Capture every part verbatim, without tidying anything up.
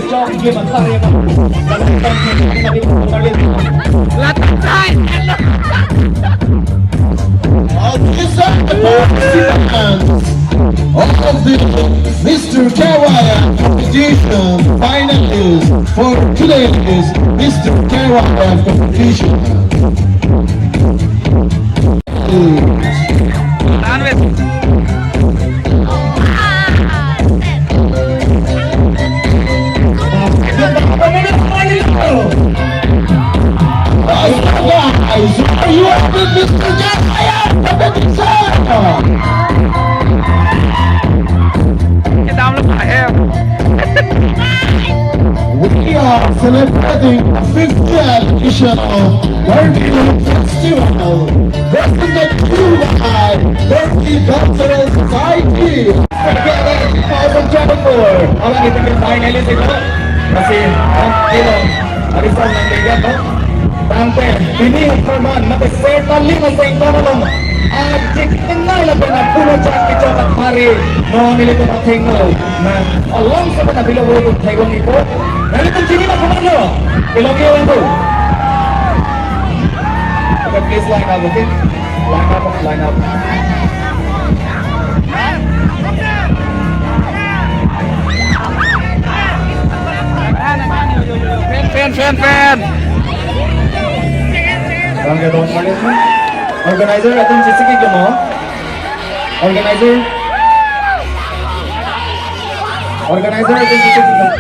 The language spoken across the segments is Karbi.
Official participants of the Mister K Y F competition finalists for today's Mister K Y F competition. Guys, are you up with Mister Jaya? Kita hum log hai. We are celebrating the fiftieth edition of Karbi Film Festival, presented to you by Karbi Cultural Society. Two thousand twenty-four. Orang itu ke finalist itu masih, eh, itu, hari Senin nanti kan, no? Tangte, pini apharman, mate serta lima sengkon along. Ajik tenai lapen apulo chak kechok athari, no nelitum athengno. Na, along sepen apilo bulu thegong ipo. Nanglitum chini ma komatlo? Ilong iyo itu. Okay, please line up, okay? Line up, line up. Fan, fan, fan, fan. Bang, ya, dong, mana sih? Organizer, atum chesik-ik dong, oh. Organizer. Organizer, atum chesik-ik dong.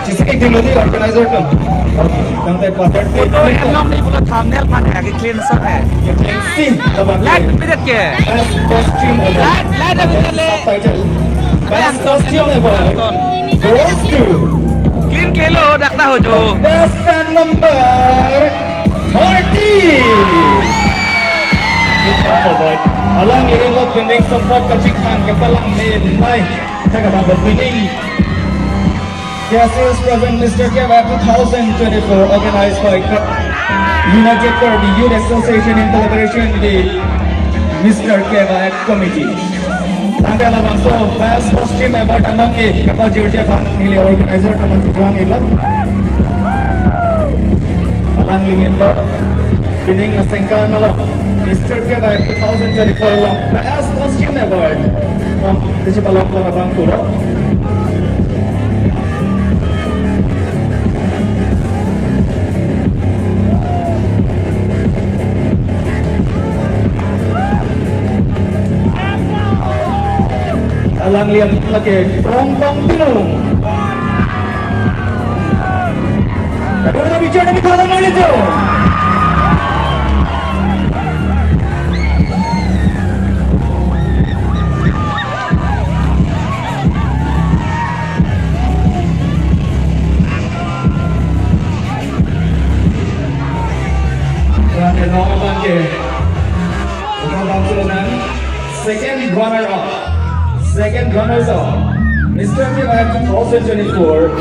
Chesik-ik dong, organizer atum. Tangte quarter. Photo hem long ni pulo thumbnail pan hai, ke clean shot hai. Clean scene, abang. Light pidet ke. Best costume award. Light, light pidet le. Subtitle. Best costume award goes to. Clean kelo, dakta ho jo. Best fan number thirty. Alang iri lo pining sempat kachikhan kepalang ni mai. Thaka ba pining. Guests present, Mister K Y F two thousand twenty-four, organized by Ka-, United Karbi Youth Association in collaboration with Mister K Y F Committee. Tangte labangso best costume award anong ke kapajirje abang neli organizer teman tujuan ilo. Alang lingin lo. Pining asengkan lo. Mister K Y F two thousand twenty-four lo. Best costume award. Om, disi palok lo abang turo. Alang lian lake tong tong pilung. Kadang ada bicara di kalangan itu. Second runner up. Second runners up. Mister K Y F two thousand twenty-four.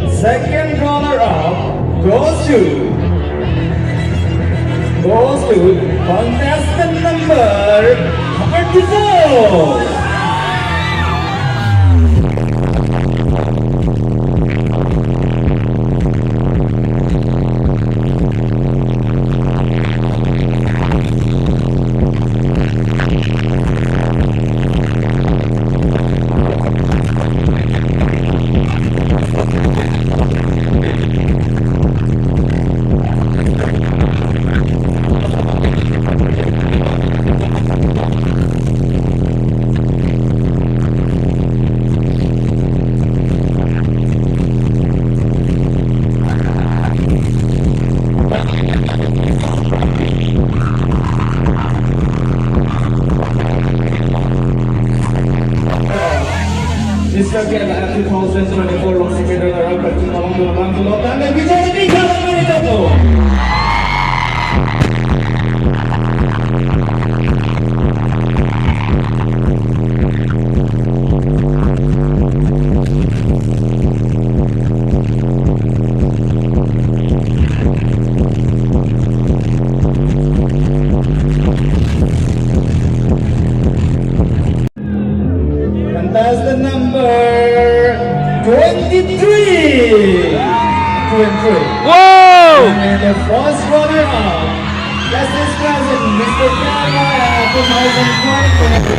Second runner up goes to, goes to contestant number thirty-four. Mister K Y F two thousand twenty-four long si medal arang kachin malang dua bang dua tang dan bijaya di kalangan itu. That's the number twenty-three. Twenty-three. Whoa! And the first runner-up, that's his cousin, Mister Jeremiah, two thousand twenty.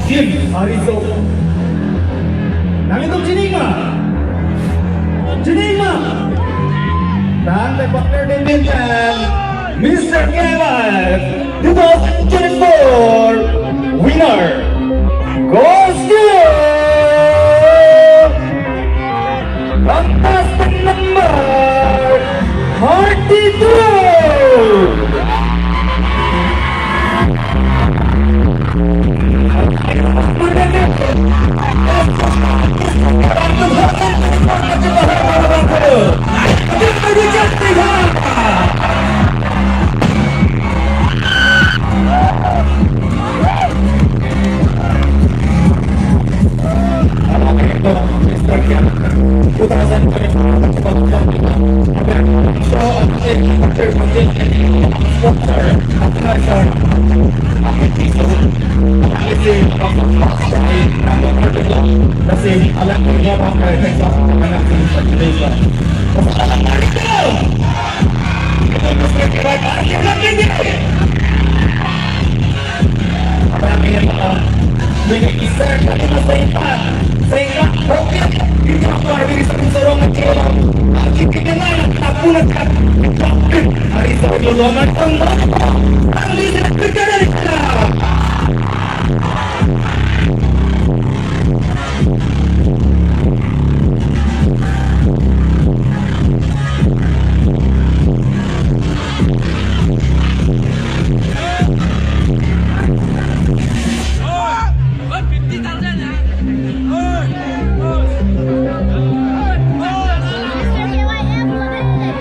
Team Ariso. Nanglitum chini ma? Chini ma? Tangte partner din din pen Mister K Y F two thousand twenty-four winner goes to contestant number thirty-two.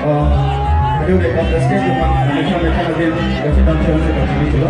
Uh, adio de contestant, teman, kami kami kami din, kita tahu kita kami juga.